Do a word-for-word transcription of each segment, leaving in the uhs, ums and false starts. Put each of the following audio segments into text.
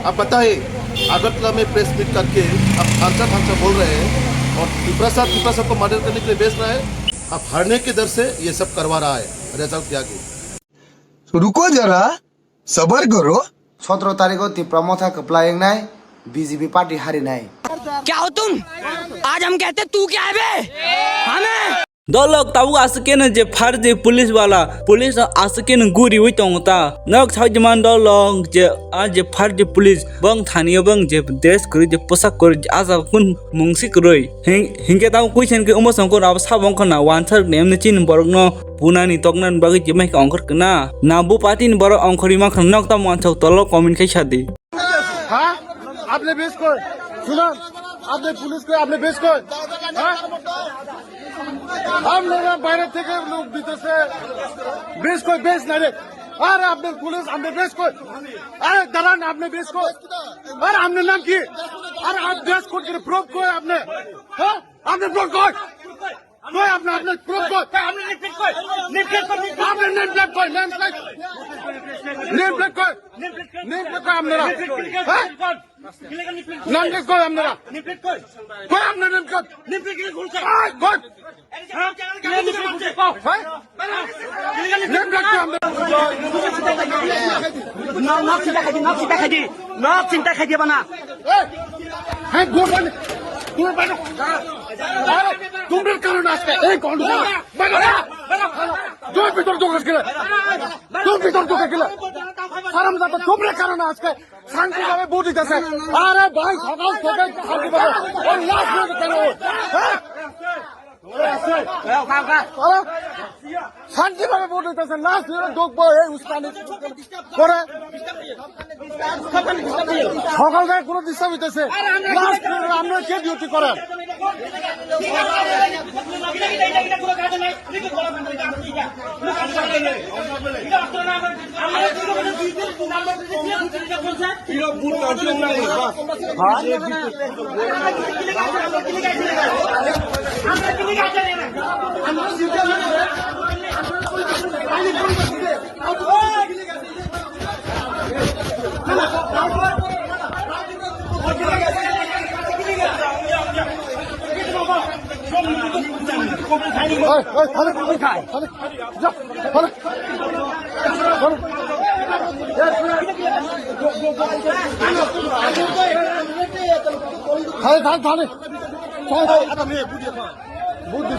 आप पता है, अगरतला में प्रेस मीट करके आप भांचा भांचा बोल रहे हैं और तिपरासा तिपरासा को मर्डर करने के लिए भेज रहा है। आप हारने के डर से ये सब करवा रहा है। रिजल्ट क्या? रुको जरा, सबर करो। Sotoro tarikh o Tipra Motha kwplai wngnai, B J P party harinai. क्या हो तुम? आज हम कहते तू क्या है बे? हमें Dolok tabuk aswk khe no je first je police wala, police no aswk khe no guriwi tongo ta. Nok sajman dolok je a je first je police bong thani bong je dress kwrwi je posak kwrwi je a jaga kun mungsi kwrwi. Hing-, hinkhe tamo kuisen khe omo songkor abo sabo wngkha na wansa rwkni emni chini borokno punani toknani bagwi je maikha ongkhor kwna. Na bo party ni borok ongkhorwi mankha nok tamo wansok tolo comment khai sadi. हाँ? आपने भेज को सुना? आपने पुलिस को, आपने भेज को हाँ? हम लोग बाहर थे के लोग भीतर से भेज को भेज ना रे। अरे आपने पुलिस, आपने भेज को। अरे दरान, आपने भेज को। अरे आपने नाम की? अरे आप ड्रेस कोड के प्रूफ को है आपने? हाँ? आपने प्रूफ को है? कोई आपने, आपने प्रूफ को? हमने लिख लिख कोई। लिख लिख कोई। आपने नेम प्लेट कोई, नेम प्लेट। नेम प्लेट कोई। नेम प्लेट कोई। नेम प्लेट कोई आपने रहा। हाँ? नाम लिख कोई आपने रहा। नेम प्लेट कोई। कोई आपने नेम प्लेट। नेम प्लेट कोई। हाँ, कोई। Nok sita khaidi, nok sita khaidi, nok sita khaidi bana. हैं, दूर बन, दूर बन। अरे, तुम भी करो ना इसका, एक कौन दूर? बनो, बनो। जो भीतर दो के लिए, तुम भीतर दो के लिए। शर्म जाता, तुम भी करो ना इसका। শান্তিভাৱে ভোট দিতেছে। আরে ভাই, সকাল থেকে শান্তিভাৱে। ওই লাস্ট মিনিটে কেন ওই? হ্যাঁ? আরে, শান্তিভাৱে ভোট দিতেছে, লাস্ট মিনিটে ঢুকবো এই উস্কানি করে। সকাল থেকে কোনো ডিস্টার্ব হইতেছে, লাস্ট মিনিটে আপনারা কে ডিউটি করেন?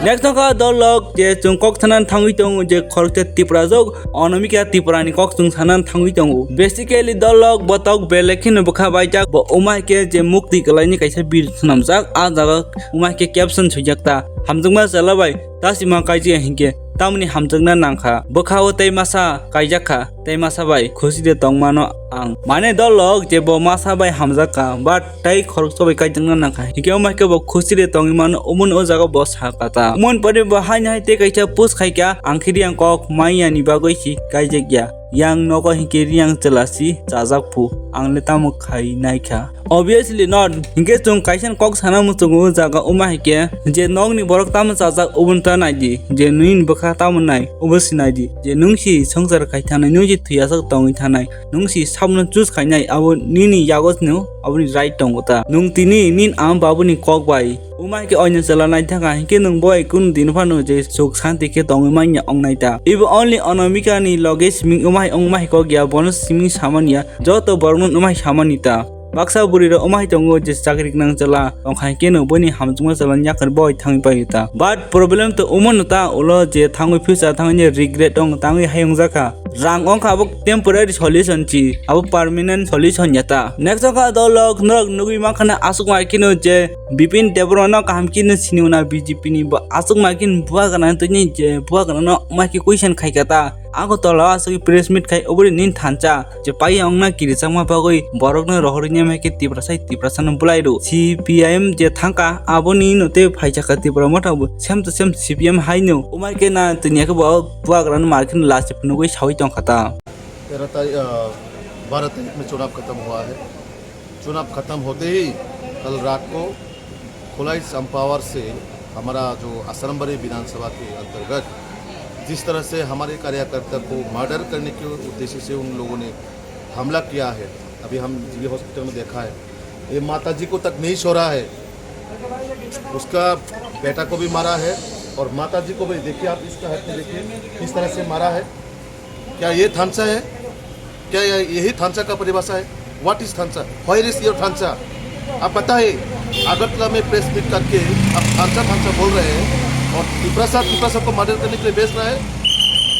Next wngkha dolok je chwng kok sanani thangwi tongo je khoroksa Tiprajwk Anamika Tripurani kok chwng sanani thangwi tongo. Basically dolok botok belek kheno bwkha baijak, bo wngma hai khe je mukti kwlaini kaisa bir swnamjak, ah jaga wngma hai khe caption swijak ta, "Hamjakma chwla bai, ta sima kaijak ya hinkhe tamoni hamjakna nangkha." Bwkha o tei masa kaijak kha, tei masa bai khusi de tongmano ang. Mane dolok je bo masa bai hamjak kha, but tei khoroksa bai kaijakna nangkha. Hinkhe wngma hai khe bo khusi de tongwi mano, umoni o jaga bo sa kha ta. Umoni pore bo haino hai tei kaisa post khai kha, "Ang khe riyang kok manya ni bagwi si kaijak ya. Yang nogo hinkhe riyang chwla si chajak phu. Ang le tamo khai nai kha." Obviously not. Hinkhe chwng kaisa kok sana muchungo o jaga wngma hai khe je nokni borok tamo chajak obo ta nai di, je nini bwkha tamo nai obo si nai di, je nwng si swngchar khai thanai, nwng si thwi aswk tongwi thanai, nwng si sabno choose khainai, abo nini yago sino aboni right tongo ta. Nwng tini nini ama babuni kok bai wngma hai khe oino chwla nai thangkha, hinkhe nwng bo bai kunu din phano je suk santi khe tongwi manya wngnai ta. Ibo only Anamika ni loge siming wngma hai, wngma hai kok ya, bono siming samani ya. Joto borokno wngma hai samani ta. Baksa bwrwi rok wngma hai tongo je chakri gwnang chwla tongkha, hinkhe no boni hamjakma chwla ni yakarwi bo thangwi paio ta. But problem to omo no ta, ulo je thangwi future thangwi regret wng tangwi hai wngjakha. Rang wngkha abo temporary solution chi, abo permanent solution ya ta. Next wngkha dolok, norok nugwi mankha na aswk mai kheno je Bipin Debbarma no kaham kheno sini una B J P ni, bo aswk mai kheno bua gana tini je bua gana no mai khe question khai kha ta. Agartala o aswk press meet khai oboni nini thansa je paiya wngna kirichakma bagwi borokno rohorwi nai khe Tiprasa Tiprasa no bwlai rw. C P I M je thangkha aboni no tei phaisakha Tipra Motha bo same to same C P M hai no. Umai khe na tini khe bo buagra no mar khe no last phunugwi sawi tongkha ta. तेरह तारीख, अ, बारह तारीख में चुनाव खत्म हुआ है। चुनाव खत्म होते ही कल रात को खोलाई चंपावर से हमारा जो असरम्बरी विधानसभा के अंतर्गत जिस तरह से हमारे कार्यकर्ता को मर्डर करने के उद्देश्य से उन लोगों ने हमला किया है, अभी हम जीबी हॉस्पिटल में देखा है, ये माता जी को तक नहीं छोड़ा है, उसका बेटा को भी मारा है और माता जी को भी। देखिए, आप इसका हाथ में देखिए किस तरह से मारा है। क्या ये थानसा है? क्या ये, यही थानसा का परिभाषा है? What is थानसा? Where is your थानसा? आप बताइए। अगरतला में प्रेस मीट करके आप थानसा थानसा बोल रहे हैं और तिपरासा तिपरासा को मर्डर करने के लिए भेज रहा है,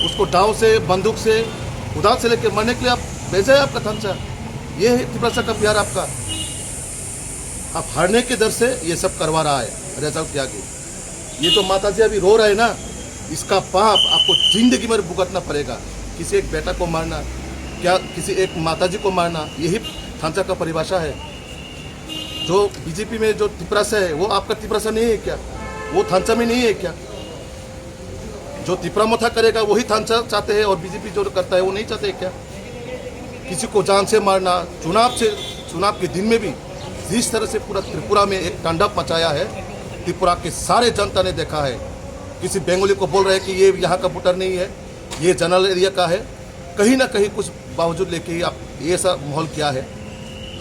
उसको दाव से, बंदूक से, कुदाल से लेके मरने के लिए आप भेजा है आपका थानसा। ये है तिपरासा का प्यार आपका। आप हारने के डर से ये सब करवा रहा है। रेजल्ट क्या गई? ये तो माता जी अभी रो रहे हैं ना, इसका पाप आपको जिंदगी में भुगतना पड़ेगा। किसी एक बेटा को मारना, क्या किसी एक माता जी को मारना, यही थानसा का परिभाषा है? जो बीजेपी में जो तिपरासा है, वो आपका तिपरासा नहीं है क्या? वो थानसा में नहीं है क्या? जो तिपरा मोथा करेगा, वही थानसा चाहते हैं, और बीजेपी जो करता है, वो नहीं चाहते क्या? किसी को जान से मारना, चुनाव से, चुनाव के दिन में भी जिस तरह से पूरा त्रिपुरा में एक तांडव मचाया है, त्रिपुरा के सारे जनता ने देखा है। किसी बंगाली को बोल रहे हैं कि ये यहाँ का वोटर नहीं है, ये जनरल एरिया का है, कहीं ना कहीं कुछ बावजूद लेके ही आप ये ऐसा माहौल किया है।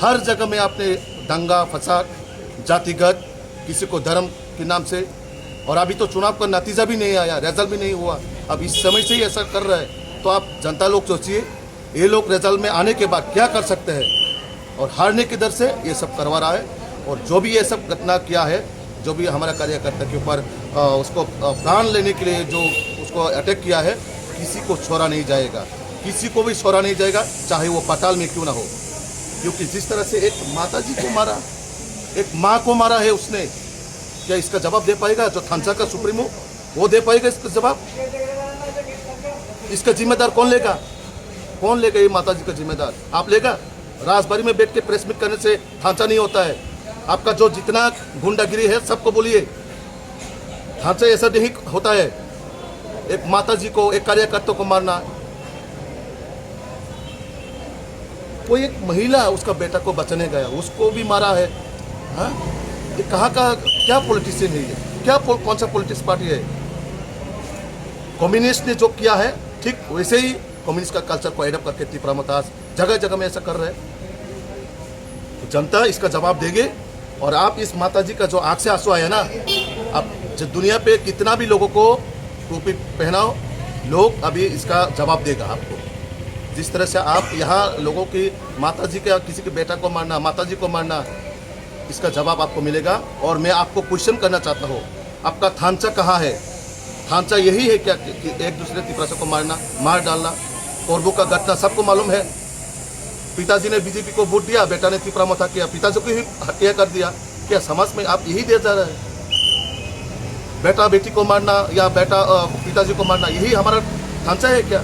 हर जगह में आपने दंगा फसाद, जातिगत, किसी को धर्म के नाम से, और अभी तो चुनाव का नतीजा भी नहीं आया, रिजल्ट भी नहीं हुआ। अब इस समय से ही ऐसा कर रहा है, तो आप जनता लोग सोचिए, ये लोग रिजल्ट में आने के बाद क्या कर सकते हैं, और हारने के डर से ये सब करवा रहा है। और जो भी ये सब घटना किया है, जो भी हमारा कार्यकर्ता के ऊपर, अ, उसको, अ, प्राण लेने के लिए जो उसको अटैक किया है, किसी को छोड़ा नहीं जाएगा, किसी को भी छोड़ा नहीं जाएगा, चाहे वो पाताल में क्यों ना हो। क्योंकि जिस तरह से एक माता जी को मारा, एक माँ को मारा है उसने, क्या इसका जवाब दे पाएगा जो थानसा का सुप्रीमो? वो दे पाएगा इसका जवाब? इसका जिम्मेदार कौन लेगा? कौन लेगा ये माता जी का जिम्मेदार? आप लेगा? राजबाड़ी में बैठ के प्रेस मीट करने से थानसा नहीं होता है। आपका जो जितना गुंडागिरी है, सबको बोलिए। थानसा ऐसा नहीं होता है, एक माता जी को, एक कार्यकर्ता को मारना। कोई एक महिला उसका बेटा को बचाने गया, उसको भी मारा है। हाँ, ये कहाँ का, क्या पॉलिटिशियन है ये? क्या पो-, कौन सा पॉलिटिक्स पार्टी है? कम्युनिस्ट ने जो किया है, ठीक वैसे ही कम्युनिस्ट का कल्चर को एडप्ट करके तिपरा मोथा जगह जगह में ऐसा कर रहे हैं। तो जनता इसका जवाब देगी। और आप इस माता जी का जो आंख से आंसू आया ना, आप जो दुनिया पे कितना भी लोगों को टोपी पहनाओ, लोग अभी इसका जवाब देगा आपको। जिस तरह से आप यहाँ लोगों की माता जी का, किसी के बेटा को मारना, माता जी को मारना, इसका जवाब आपको मिलेगा। और मैं आपको क्वेश्चन करना चाहता हूँ, आपका थानसा कहाँ है? थानसा यही है क्या कि, कि एक दूसरे तिपरासा को मारना, मार डालना? कोरबू का घटना सबको मालूम है। पिताजी ने बीजेपी को वोट दिया, बेटा ने तिपरा मोथा किया, पिताजी को ही हत्या कर दिया। क्या समाज में आप यही दे जा रहे हैं? बेटा बेटी को मारना या बेटा, अ, पिताजी को मारना, यही हमारा थानसा है क्या?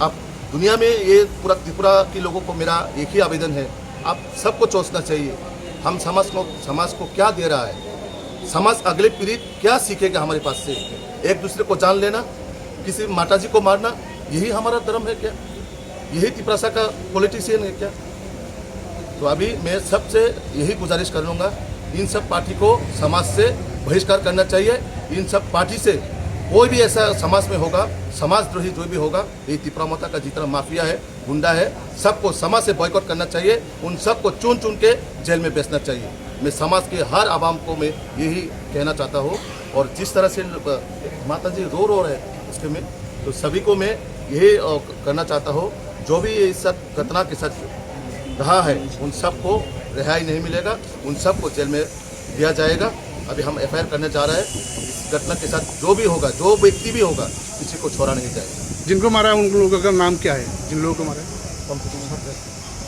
आप दुनिया में, ये पूरा त्रिपुरा के लोगों को मेरा एक ही आवेदन है, आप सबको सोचना चाहिए, हम समाज को, समाज को क्या दे रहा है, समाज अगले पीढ़ी क्या सीखेगा हमारे पास से? एक दूसरे को जान लेना, किसी माता जी को मारना, यही हमारा धर्म है क्या? यही तिपरासा का पॉलिटिशियन है क्या? तो अभी मैं सबसे यही गुजारिश करूँगा, इन सब पार्टी को समाज से बहिष्कार करना चाहिए। इन सब पार्टी से कोई भी ऐसा समाज में होगा, समाजद्रोही जो भी होगा, ये तिपरा मोथा का जितना माफिया है, गुंडा है, सबको समाज से बॉयकॉट करना चाहिए। उन सबको चुन चुन के जेल में भेजना चाहिए। मैं समाज के हर आवाम को मैं यही कहना चाहता हूँ। और जिस तरह से, अ, माता जी रो रो रहे उसके में, तो सभी को मैं यही, अ, करना चाहता हूँ, जो भी ये सब घटना के साथ रहा है, उन सबको रिहाई नहीं मिलेगा, उन सबको जेल में दिया जाएगा। अभी हम एफआईआर करने जा रहे हैं। इस घटना के साथ जो भी होगा, जो व्यक्ति भी होगा, किसी को छोड़ा नहीं जाएगा। जिनको मारा है, उन लोगों का नाम क्या है, जिन लोगों को मारा है?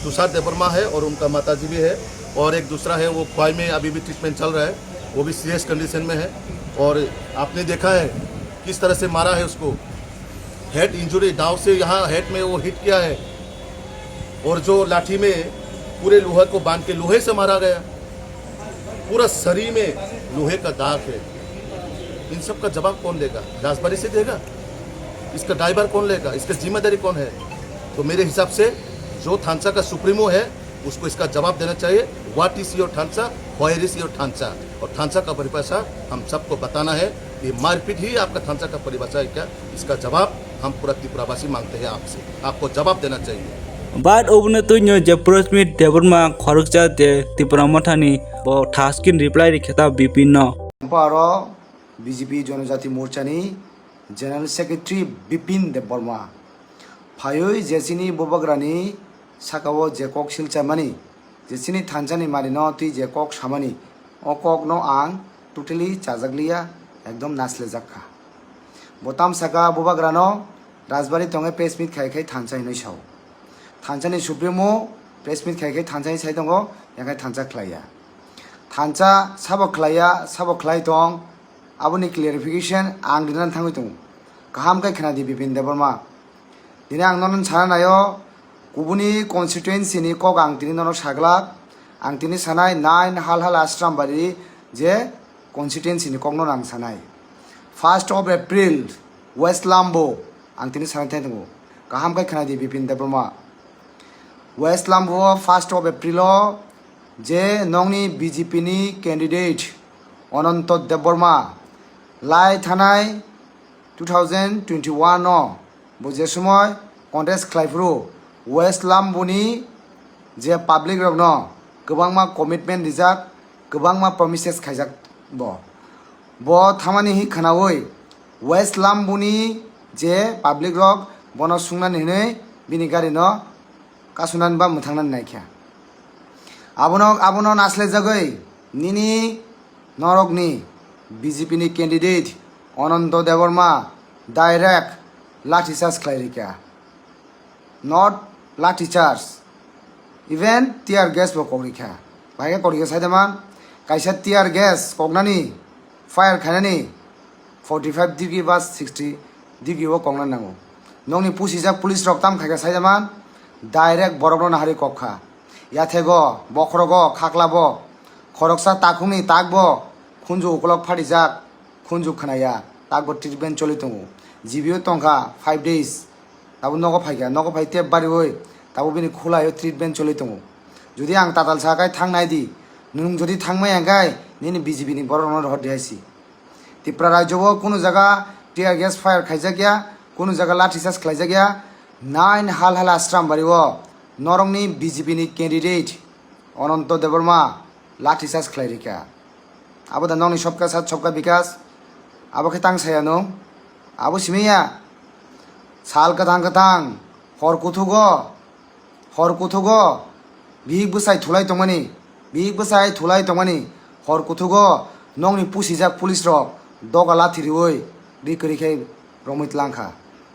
तुषार देवर्मा है और उनका माता जी भी है, और एक दूसरा है, वो खोवाई में अभी भी ट्रीटमेंट चल रहा है, वो भी सीरियस कंडीशन में है। और आपने देखा है किस तरह से मारा है उसको, हेड इंजरी, दाव से यहाँ हेड में वो हिट किया है, और जो लाठी में पूरे लोहे को बांध के लोहे से मारा गया, पूरा शरीर में लोहे का दाग है। इन सब का जवाब कौन देगा? राजबाड़ी से देगा? इसका ड्राइवर कौन लेगा? इसका जिम्मेदारी कौन है? तो मेरे हिसाब से जो थानसा का सुप्रीमो है, उसको इसका जवाब देना चाहिए। What is your थानसा? Where is your थानसा? और थानसा का परिभाषा हम सबको बताना है। ये मारपीट ही आपका थानसा का परिभाषा है क्या? इसका जवाब हम पूरा त्रिपुरावासी मांगते हैं आपसे। आपको जवाब देना चाहिए। But obono twino je Prasmit Debbarma khoroksa je Tipra Mothani bo thaskin reply rikhe ta Bipin no. Aro B J P Jonojati Morchani General Secretary Bipin Debbarma phaiwi je chini Bubagrani sakao je kok silchamani, je chini thansani marino twi je kok samani, o kokno ang totally chajakliya, ekdom naslejak kha. Bo tam saka Bubagrano Rajbari tongwi press meet khai khai thansa hinwi sao. Thansani Supremo press meet khai khai thansa hinwi sai tongo, yakhai thansa khlaiya. Thansa sabo khlaiya, sabo khlai tong, aboni clarification ang rinani thangwi tongo. Kaham khe khna di Bipin Debbarma. Dini ang nono sana naio, kubuni constituency ni kok ang tini nono saglak, ang tini sanai nine hal hal Ashram Bari je constituency ni kokno ang sanai. First of April, West Lambo, ang tini sanai thai tongo. Kaham khe khna di Bipin Debbarma. West Lambo first of April o je nongni B J P ni candidate Ananto Debbarma lai thanai two thousand twenty-one o bo je somoi contest khlai phuru West Lamboni je public rokno kwbangma commitment rijak, kwbangma promises khaijak bo. Bo thamani hi khnaui West Lamboni je public rok bono sungnani hinui bini gari no kasunani ba mwthangnani naikha. Abono, abono naslejagwi nini norokni B J P ni candidate Ananto Debbarma direct lathi charge khlai rikha. Not lathi charge, even tear gas bo kok rikha. Bahai khe kok rikha saida man, kaisa tear gas koknani, fire khainani forty five degree ba sixty degree o kokna nango. Nokni pusijak police rok tam khaikha saida man, direct borokno nahari kok kha. Yathego, bokhorogo, khaklabo, khoroksa takhukni takbo khunju ukolok phatijak, khunju khnaya, takbo treatment choli tongo. G B o tongkha five days, tabuk nogo phaikha, nogo phai tep bariui tabuk bini khulaio treatment choli tongo. Jodi ang tatal sa khai thang nai di, nwng jodi thangmaya hwnkhe nini B J P ni borok rokno rohor di hai si. Tipra rajyo o kunu jaga tear gas fire khaijak ya, kunu jaga lathi charge khlaijak ya. Nine hal hal Ashram Bari o norokni B J P ni candidate Ananto Debbarma lathi charge khlai rikha. Abo da nokni sobka sat sobka bikas, abo khe tang saya nung. Abo simi ya, sal kwthang kwthang, hor kuthugo, hor kuthugo bihik bwsai thulai tongmani, bihik bwsai thulai tongmani, hor kuthugo nokni pusijak police rok doga lathi riui ri kwrwi khe romwi tlang kha.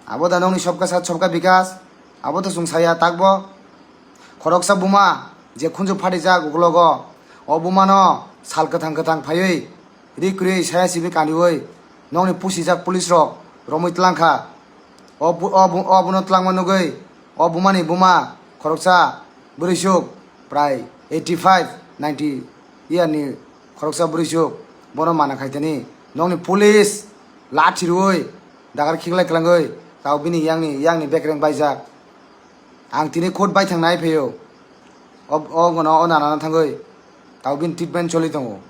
Abo da nokni sobka sat sobka bikas, abo to chwng saya takbo. Khoroksa buma je khunju phatijak uklogo, o bumano sal kwthang kwthang phaiwi ri kwrwi saya simi kaniui nokni pusijak police rok romwi tlang kha. O bu-, o bu-, o buno tlangma nugui o bumani buma khoroksa bwrwisuk prai eighty five, ninety year ni khoroksa bwrwisuk bono mana khaitani nokni police lathi rwui dagar khiklai kwlangwi tao bini yangni, yangni bekreng baijak. Ang tini khut baithang nai phaio. O, o gono o nanano thangwi tao bini treatment choli tongo.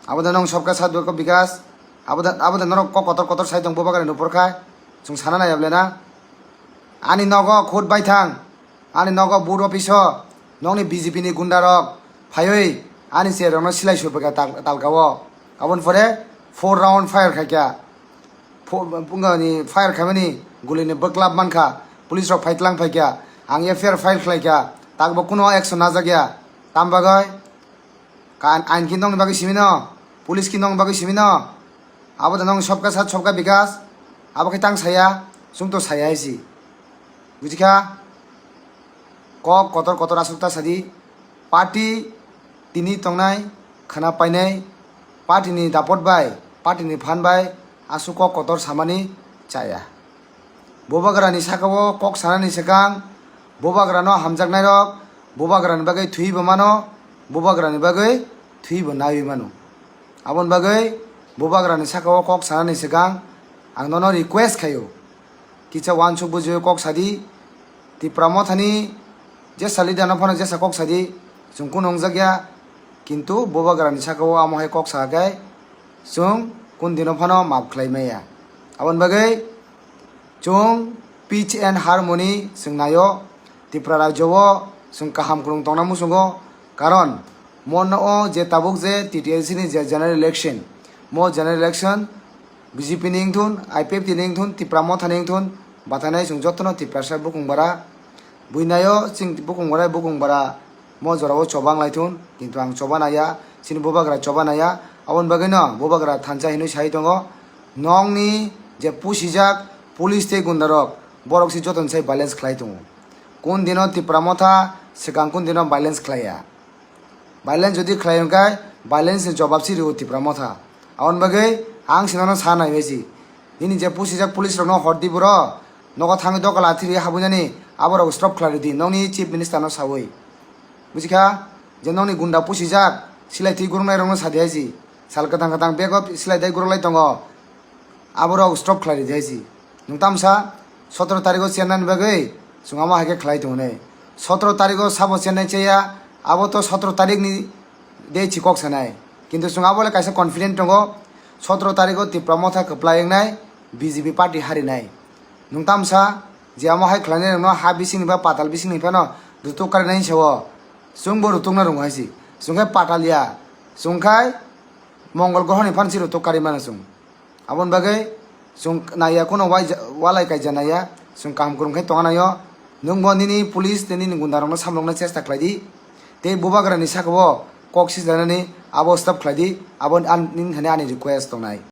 Abo da nong sobka sat beko bikas. Abo da, abo da norok kok kotor kotor sai tong Bubagrani nupor khai. Chwng sana nai able na. Ani nogo khut baithang. Ani nogo board office o nokni B J P ni gunda rok phaiwi ani chair rokno silai sur phaikha tal-, talka o. Aboni pore four round fire khaikha. Pho-, phungani fire khaimani gulini bwklap mankha, police rok phaitlang phaikha, ang F I R file khlaikha, takbo kuno action najakya. Tam bagwi? Ka-, ain ki nokni bagwi simino, police ki nokni bagwi simino, abo da nokni sobka sat sobka bikas, abo khe tang saya, chwng to saya hai si. Bujikha? Kok kotor kotor aswk ta sadi, party tini tongnai khwna painai, party ni dapot bai, party ni phan bai aswk kok kotor samani chaya. Bubagrani sakao kok sanani swkang, Bubagrano hamjaknairok Bubagrani bagwi thwibo mano, Bubagrani bagwi thwibo naiwi mano. Aboni bagwi Bubagrani sakao kok sanani swkang ang nono request khaio, kisa uansuk bujiwi kok sadi. Tipra Mothani jesa leader no phano jesa kok sadi, chwng kuno wngjakya, kintu Bubagrani sakao amo hai kok sakhe chwng kun dino phano map khlai maya. Aboni bagwi chwng peace and harmony chwng naio, Tripura rajyo o chwng kaham kwrwng tongna muchungo, karon mono o je tabuk je T T A C ni je general election, mo general election B J P ni wngthun, I P F T ni wngthun, Tipra Motha ni wngthun, bathanai chwng jotono Tiprasa bukung bara, buinaio chwng bukung bara, bukung bara mo jorao choba wng laithun, kintu ang choba naiya, chini bubagra choba naiya, aboni bagwino bubagra thansa hinwi sai tongo, nokni je pusijak police tei gundarok, borok se jotoni sai violence khlai tongo. Kun dino Tipra Motha swkang kun dino violence khlaiya. Violence jodi khlai hwnkhe violence ni jobab se rio Tipra Motha. Aboni bagwi ang se nono sa nai bai si. Nini je pusijak police rokno hordi boro, nogo thangwi doka lathiri habwi nani aborok stop khlai rwdi nokni chief minister no sawi. Bujikha je nokni gunda pusijak silai thwi guruknai rokno sadi hai si. Sal kwthang kwthang bego silai dai guruk lai tongo. Aborok stop khlai rwdi hai si. Nwng tamsa sotoro tarikh o chennai ni bagwi chwng amo hai khe khlai tongo nai. Sotoro tarikh o sabo chennai cheya, abo to sotoro tarikh ni de chikok sanai. Kintu chwng abo le kaisa confident tongo, sotoro tarikh o Tipra Motha kwplai wngnai, B J P party harinai. Nwng tamsa je amo hai khlainai rokno ha bisingni ba patal bisingni phano rutuk karinai sao. Chwngbo rutukna rwngo hai si. Chwng khe patal ya, chwng khai Mongol grohoni phan si rutuk kari mano chwng. Aboni bagwi chwng naiya, kheno wai-, walai kaija naiya, chwng kaham kwrwng khe tongna naio. Nwngbo nini police tei nini gunda rokno samlokna chesta khlai di. Tei bubagrani sakao kok sijanani abo stop khlai di. Abo an-, nini thani ani request tongnai.